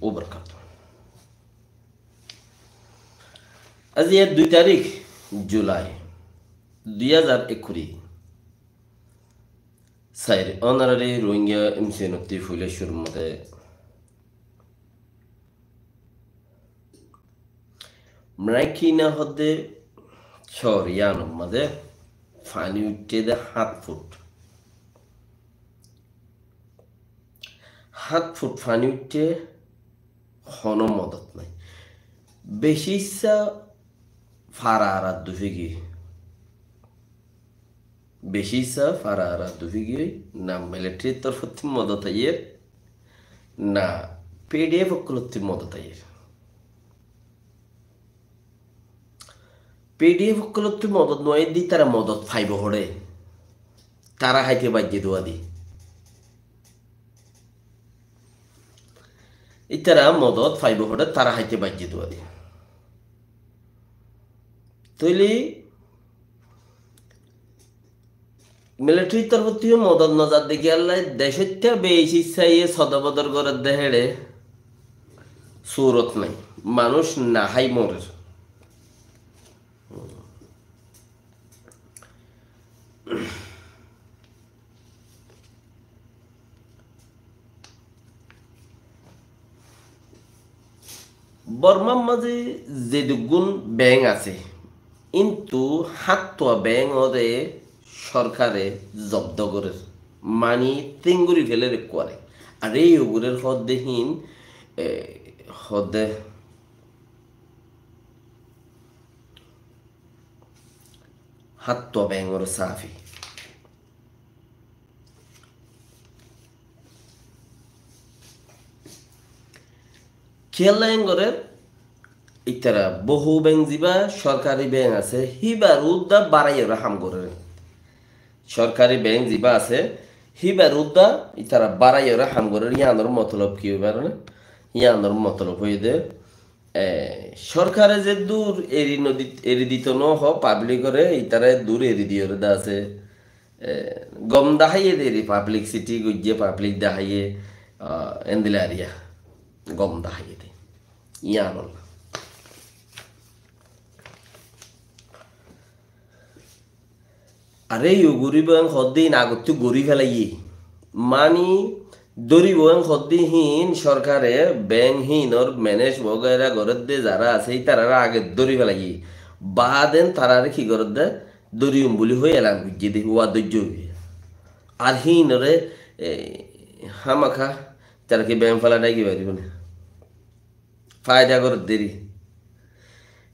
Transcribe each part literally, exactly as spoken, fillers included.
wabarakatuh. Aijja dui tarík Julai dui házar ekkuri. Sair, ónorare Rohingya M C N ottú foila cúrur mazé Rakhine hoódde cóor yíanor mazé faní uiththé dé hát fut. Hát fut faní uiththé, honó modot nái. Beci issá fara ar dufí giyói. Beci issá fara ar dufí giyói, na military torfóttu modot aiyér, na P D F ókkolottú modot aiyér. P D F ókkolottú modot no aiyér de ítara modot faibo hoçé. Tará háite baijjé dé uwá di. Ítara modot faibo hoçé, tará háite baijjé dé uwá di. Tóile military torfóttu modot no zar de kiyólla, decóitta beci issá ye sodor bodor gorer de héçe surot nái. Manúic no hái morer. Bormar mazé zedukkún beng asé, kintu háttua beng ore sorkare zobdo gorer, mani tenguri feler ekkuare. Ar ei ugurer hoódde hín, e, hoódde háttua beng ore safi. Kiyólla en gorer? Ítara bohú beng ziba sorkari beng asé, híbar uddá baraiyóre ham gorer. Sorkari beng ziba asé, híbar uddá ítara baraiyóre ham gorer. Yíanor motolob ki óibar né? Yíanor motolob óiye dé, e, sorkare zeddur eri no dit-, eri dito no hoó, public ore ítara eddur eri diyóre de asé. E, gom daháiye de eri, publicity goijjé, public daháiye, a, endilla eriya. Gom daháiye de. Yíanolla. Are yó goribo en hoddé hín agottú gori felaiyé. Mani dóribo en hoddé hín sorkare beng hínor manage wagaira goredde zara asé, ítarare age dóri felaiyé. Baden tarare ki goredde? Dóriyum buli hoi elan goijjé de, uwa dóijjo óiye. Ar hínore, e, hámaka tara ki beng fela dháki faribo né? Faida gorer deri.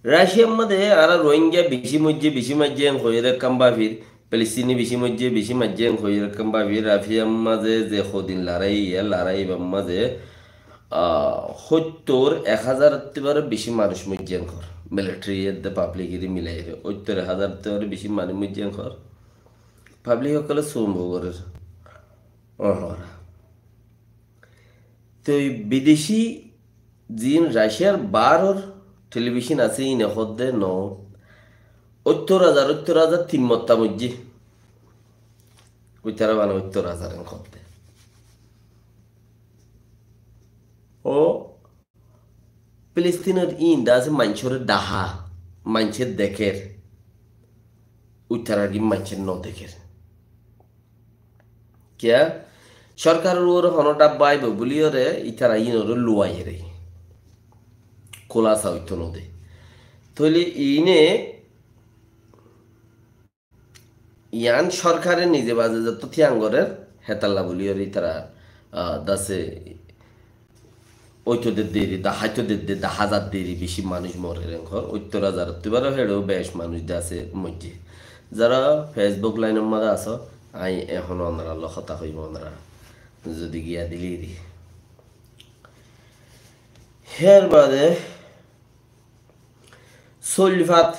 Raciar mazé añára Rohingya beci moijjé, beci maijjé en hoiyóre ekkán bafir, Filistini beci moijjé, beci maijjé en hoiyóre ekkán bafir, Raciar mazé ze hodin lorai, e lorai ibar mazé, ah, hóttor, ek házar ottú baró beci manúic moijjé en hoór. Military edde public eri milaiyóre, hóttor ek házar ottú baró beci manúic moijjé en hoór. Public ókkole sumbo gorer. Ónora. Toi bideci ziín Raciar baáror telibicon asé, íine hoódde no. Óttor házar, óttor házar tin motta moijjé. Uittara bana óttor házar en hoódde. Ó Filistinor íin de asé maincóre dahá, maincé dekér. Uittarar íin maincé no dekér. Kiyá? Sorkaror uore honó dhabba aibo buliyóre ítara íinoré luwaiyóre. Kúlasa óito no de. Tóile iíne yián sorkare nize baze zotto tíyang gorer, hétalla buliyóre ítara, ah, dase óito dedde eri, daháito dedde, dahá zadde eri, beci manúic morer en hoór, óittor házar ottú baró héçeó bec manúic de asé moijjé. Zara Facebook lainor mazé asó, añí ehón onoralloi hotá hoiyum, onora zodi giya dile eri. Hér bade Sóil fat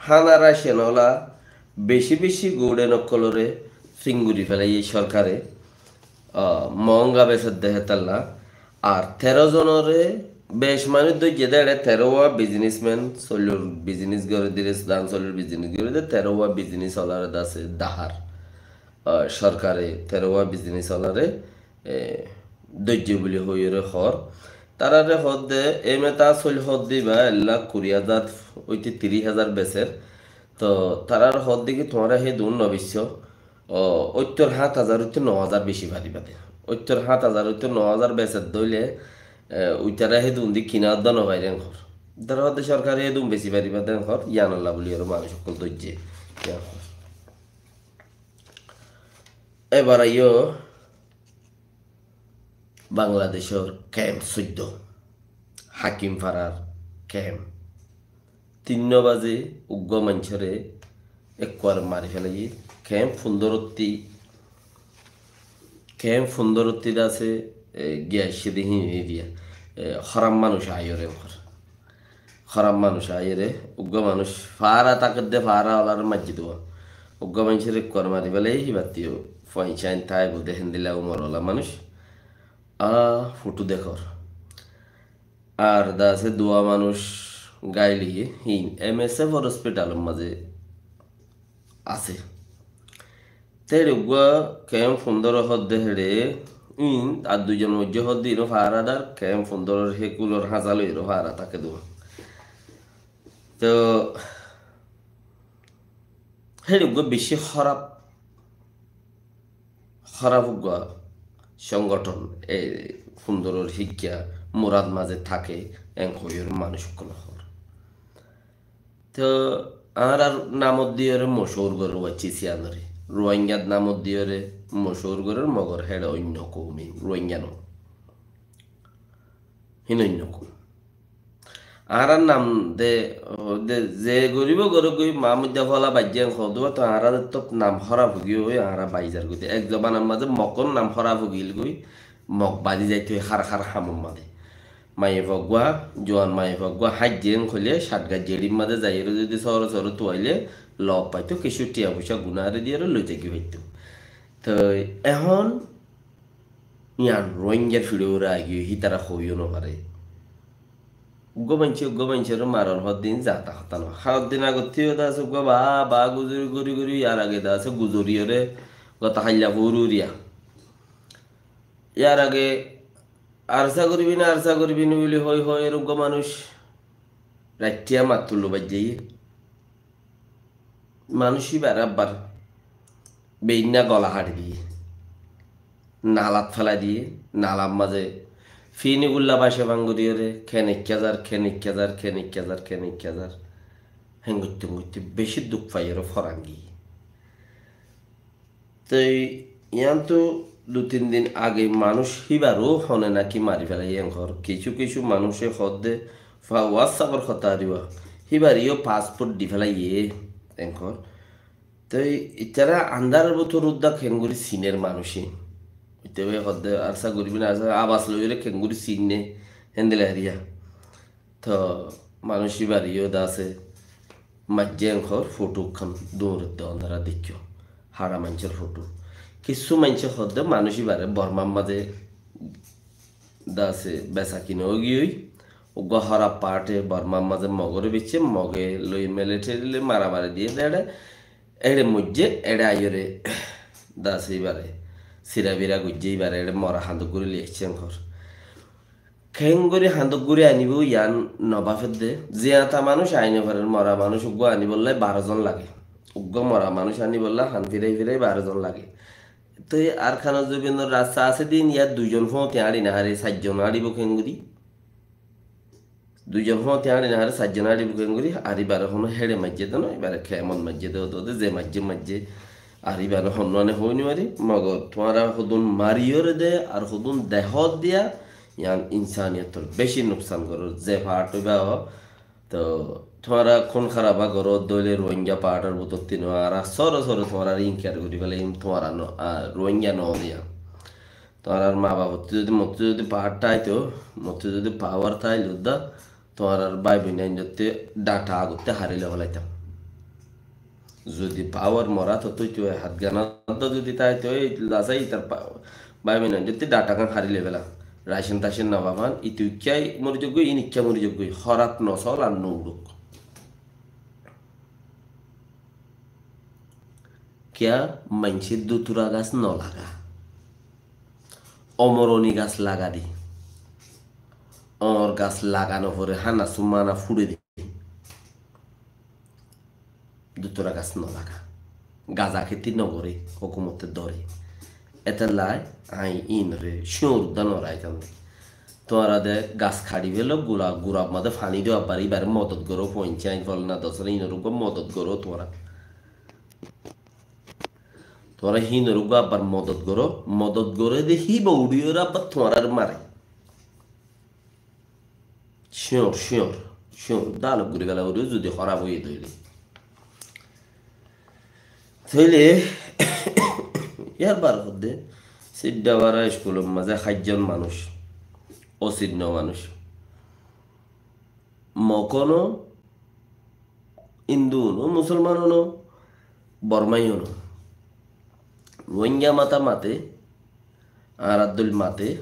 hána racen ola beci beci guúden ókkolore finguri felaiyé sorkare, ah, moónga beser de hétalla. Ar teró zonore bec manúic dóijje de eçe terówa businessman, sóilor business gore de, dán sóilor business gore de, terówa business olare dase dahár. Ah, sorkare terówa business olare, eh, dóijje buli hoiyóre hoór. Tarare hoódde, e meta soil hoódde ibá ek lak kuri házar óite tiríc házar beser. To tarare hoódde ki tuáñra hé dun no biccó, o, óittor háñt házar óite no házar beci faribá de. Óittor háñt házar óite no házar beser dóile, e, uitara hé dun di kina dó no fairé en hoór. Tarare hoódde sorkare hé dun beci faribá de en hoór, yíanolla buli aró manúic ókkol dóijje, yían hoór. Ebar aiyó Bangladecór kemp soiddó, Hakim Farar kemp. Tinnó baze uggúa maincóre ekkuar mari félaiye. Kemp fundórottí, kemp fundórottí de asé, e, giya aiccé de hín eriya, e, hóraf manúic aiyóre en hoór. Hóraf manúic aiyóre, uggúa manúic fara táke de fara olar maijjé duwa. Uggúa maincóre ekkuar mari félaiye, híbattí yó fuain sáin táibo de héndilla umor ola manúic. A, fothú dekór. Ar de asé duwa manúic gail óiye, hín M S F or hospitalor mazé asé. Te héçe uggúa kemp fundóro hoódde héçe, ín ar duizon moijjé hoódde ínó fara dar, kemp fundóror hé kulor háñsa loi ínó fara táke duwa. To héçe uggúa beci hóraf, hóraf uggúa songothon, e fundóror híkka murad mazé táke, en hoiyóre manúic ókkol hoór. To añárar namot diyóre mochúr gorér waccí siyanóre. Ruáingat namot diyóre mochúr gorér, mogor héçe oinno koum, Ruáinga no. Hín oinno koum. Añárar nam de, de ze goribó gorók goi, ma moidde fola baijjé en hoó duwa, to añárar to nam hóraf ói giyói, añára baizar goi de. Ek zobanar mazé Mokkor nam hóraf ói giyói, Mok badi zaito hár hár hamor mazé. Maiyafua uggúa, juan maiyafua uggúa háijje en hoilé, cát gajjeçir mazé zaiyóre zodi sóro sóro tuailé, lob faito, kessú tiya foicá gunáre diyóre loi táki faito. Toi ehón yián Ruáingar fiçóre aigiyói, hítara hoiyó no fare. Uggúa maincé, uggúa maincóre maron hoddin zata hotá no. Hoddin agottí yó de asé uggúa ba, ba guzori gori gori, yar age de asé guzoriyóre gota hailla fururiya. Yar age arsa goribi na, arsa goribi na buli hoi hoi, er uggúa manúic raittiya mattullu baijjaiye. Manúic ibare abbar beinna gola haçi diye, nalat félai diye, nalar mazé fini gulla bace bangoriyóre, ken ekka zar, ken ekka zar, ken ekka zar, ken ekka zar. Héngoitte héngoitte beci duk faiyóre foran giyé. Toi yiántu dui tin din age manúic híbaró hone náki mari félaiye en hoór. Kissú kissú manúice hoódde fa-, WhatsApp or hotá ariba. Híbareyó passport di félaiye en hoór. Toi ítara andáror bútore udda kengori siner manúice. Ítara hoódde arsa goribi na, arsa abas loiyóre kengori sinne héndilla eriya. Toi manúic ibare yó de asé maijjé en hoór, fothú ekkán duñr edde onora deikkó. Hára maincór fothú. Kissú maincé hoódde manúic ibare Bormar mazé de asé besa kina ói giyói. Uggúa hóraf parte Bormar mazé Mogore beicce, Moge loi military loi maramari diyé de éçe. Éçe moijjé, éçe aiyóre de asé ibare sirabira goijjé, ibare éçe mora hañdok gorí loi aiccé en hoór. Kengori hañdok gorí anibó yián no bafedde, ziyata manúic ai no farer, mora manúic uggúa anibolla baró zon lage. Uggúa mora manúic anibolla han firai firai baró zon lage. Toi Arkanor zobinor rasta asé din, yar duizon fóti añçi no fare, sair zon añçibo kengori. Duizon fóti añçi no fare, sair zon añçibo kengori, ar ibare hono héçe maijjé de no, ibare kemot maijjé de, ode ode ze maijjé maijjé. Ar ibare honnuane hoi no fari, mogor tuáñra hodún mariyóre de, ar hodún dehót diya, yián insaniyotor beci nuksan gorér, ze part óiba ó. Toi tuáñra kún háraba goródde óile Ruáinga partor bútottu no, añára sóre sóre tuáñrare inkar gorí félai, tuáñra no, a, Ruáinga no diya. Tuáñrar ma bafottú zodi, mottú zodi part táito, mottú zodi power táile udda, tuáñrar bái boinainnottú data agottú hári loi félaitam. Zodi power mora tottú óito, e hát gán udda zodi táito, e lasai itar pa-, bái boinainnottú data gán hári loi féla. Racon tacon no fafán, itu ikká mori zagói, in ikká mori zagói, hóraf no sol ar no uçók. Kiyá maincé dutura gas no laga? Omoroni gas laga di. Ór gas laga no fore, hána sumana fúre de. Dutura gas no laga. Gaza keti no gore, hókumote dóre. Etolla añí inore cúñr dán no raikam. Tuáñra de gas kaçi felo, gura, gura mazé faní do, abbar ibare modot goró, foinca ain folna dosona inor uggwá modot goró tuáñra. Tuáñra hinor uggwá abbar modot goró, modot gore de híba uçiyore abbar tuáñrare mare. Cúñr, cúñr, cúñr. Dalok guri fela foribo zodi hóraf óiye de óile. Tóile yar bar hoó de, Siddawara iskulor mazé háizzon manúic, osinno manúic. Mog ó no, Hindu ó no, Musolman ó no, Bormai ó no. Rohingya mata mate, añárar dóil mate,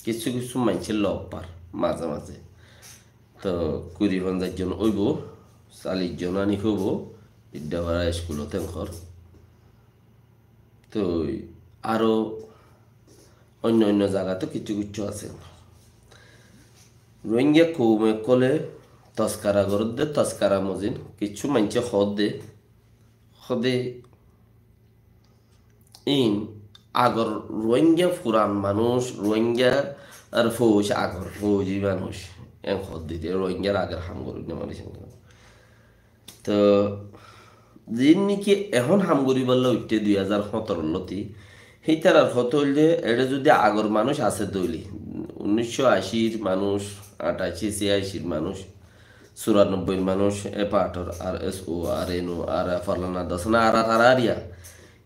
kissú kissú maincé lof far mazé mazé. Toh kuri fonzaic zon óibo, callic zon anik óibo, Siddawara iskulot enkor. Toi aró oinno oinno zagat ó kissú kissú asé. Rohingya koum ókkole toskara gorédde, toskara mozin, kissú maincé hoódde, hoódde in agor Rohingya furan manúic, Rohingyar fouj agor fouji manúic, en hoódde de Rohingyar agor ham goróinna manúic en. Toh, ziín niki ehón ham goríballa uiththé dui házar hóñtoror lóti, hítarar hotá óilde, eçé zudi agor manúic asé dóile, unnúiccó acir manúic, añçaci, ciacir manúic, cúranobboir manúic, e partor, RSO, RNO, ar folana dosona, ar, ar, ar, ar, ya.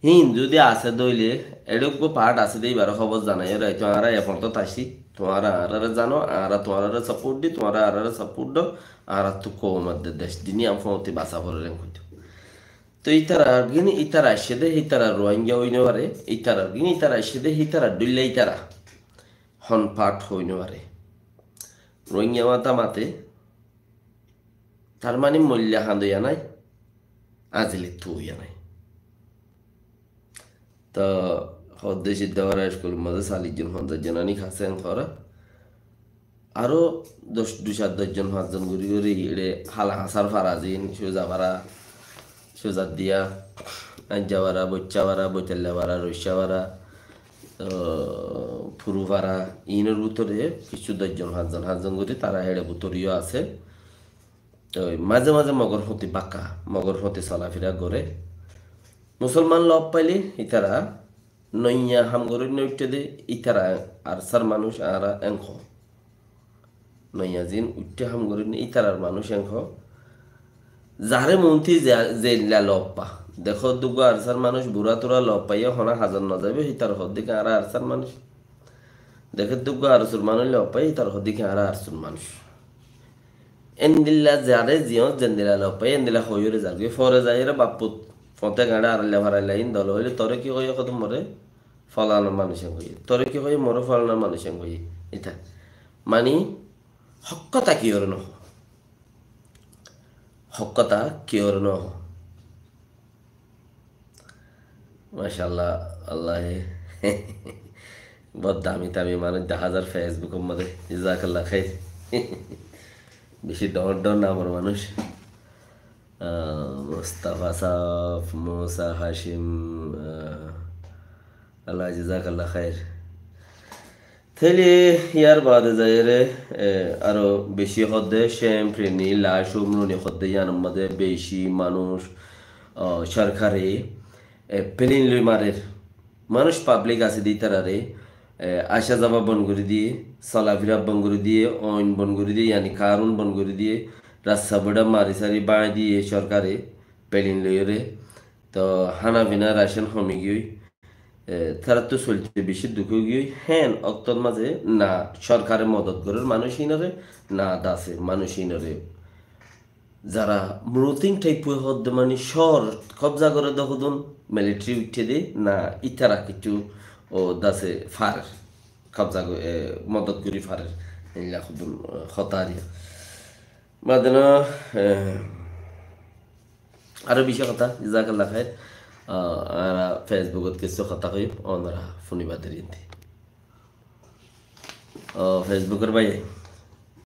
Hín zudi asé dóile, eçé uggwá part asé de íbaré hóbor zanaiyó raito, añára e fontót aiccí, tuáñra añáráre zano, añára tuáñráre support di, tuáñra añáráre support do, añárattú koum adde dec dini am fóñti basa forer en hoitó. Toi ítarar gini ítara aiccé de, ítara Rohingya ói no fare, ítarar gini ítara aiccé de, ítarar dóilla ítara hon part ói no fare. Rohingya mata mate, tar mani moilla hañdoiya nái, azilittu óiya nái. Toh, hoódde Siddawara iskulor mazé callic zon, fonzaic zon anik asé en hoór. Aró doc, dui sair doc zon, fañs zon gorí gorí eçé Hala Hañsar fara zin, Cúza fara, Cúza diya, Aijja fara, Boiccá fara, Boitalla fara, Roiccá fara, toh, Furu fara, inor bútore kissú doc zon, fañs zon, fañs zon gorí tara eçé bútore yó asé. Toi mazé mazé Mogor fóti bakka, Mogor fóti solafira goré. Musolman lof faile ítara noiya ham gorí no uiththé de, ítara ARSAr manúic, añára en hoó. Noiya ziín uiththé ham gorí no, ítarar manúic en hoó. Zaré monti ze-, zeilla lof fa. Dekó duggwá ARSAr manúic bura tura lof faiyé hono hazot no zaibo, hítar hoó de ki añára ARSAr manúic. Dekó duggwá ARSOr manúic lof faiyé, hítar hoó de ki añára ARSOr manúic. Endilla zaré ziyót zendilla lof faiyé, endilla hoiyóre zargói. Fore zaiyóre bapput, foñte gañçe arailla farailla in dol óile, toré ki hoiyé hoó de more, folanar manúic en hoiyé. Toré ki hoiyé more, folanar manúic en hoiyé. Ita. Mani, hók hotá kiyóre no hoó. Hók hotá kiyóre no hoó. Macállah, Allaye bóut dami dami manúic dahá zar Facebookor modé. Jazakallah khair. Beci dhoóñr dhoóñr namor manúic. Ah, Mustafa Saf, Musa Hashim, ah, Allah jazakallah khair. Tóile yar baade zaiyóre, e, aró beci hoódde, Cem, Preni, Lacum, Runi hoódde, yíanor modé beci manúic, o, sorkare, e, plane loi marer. Manúic public asé de ítarare, e, asá zaba bon gorí diye, solafira bon gorí diye, oin bon gorí diye, yani karun bon gorí diye, rasta beça mari sari báñgi diye sorkare, plane loiyóre. Toh hána fina racon homi giyói. E, taráttu soilte beci duk ói giyói, hén októt mazé na sorkare modot gorér manúic hínoré, na dase manúic hínoré. Zara muruting thaip ói hoódde mani cóor kobza goré de hodún, militari uiththé de, na ítara kessú o dase farer, kobza go-, e, modot gorí farer, eilla hodún, e, hotá ar yá. Madena, e, aró beci hotá, jazakallah khair. A, añára Facebookot kessú hotá hoiyum, onora funiba deri indi. O, Facebookor bái,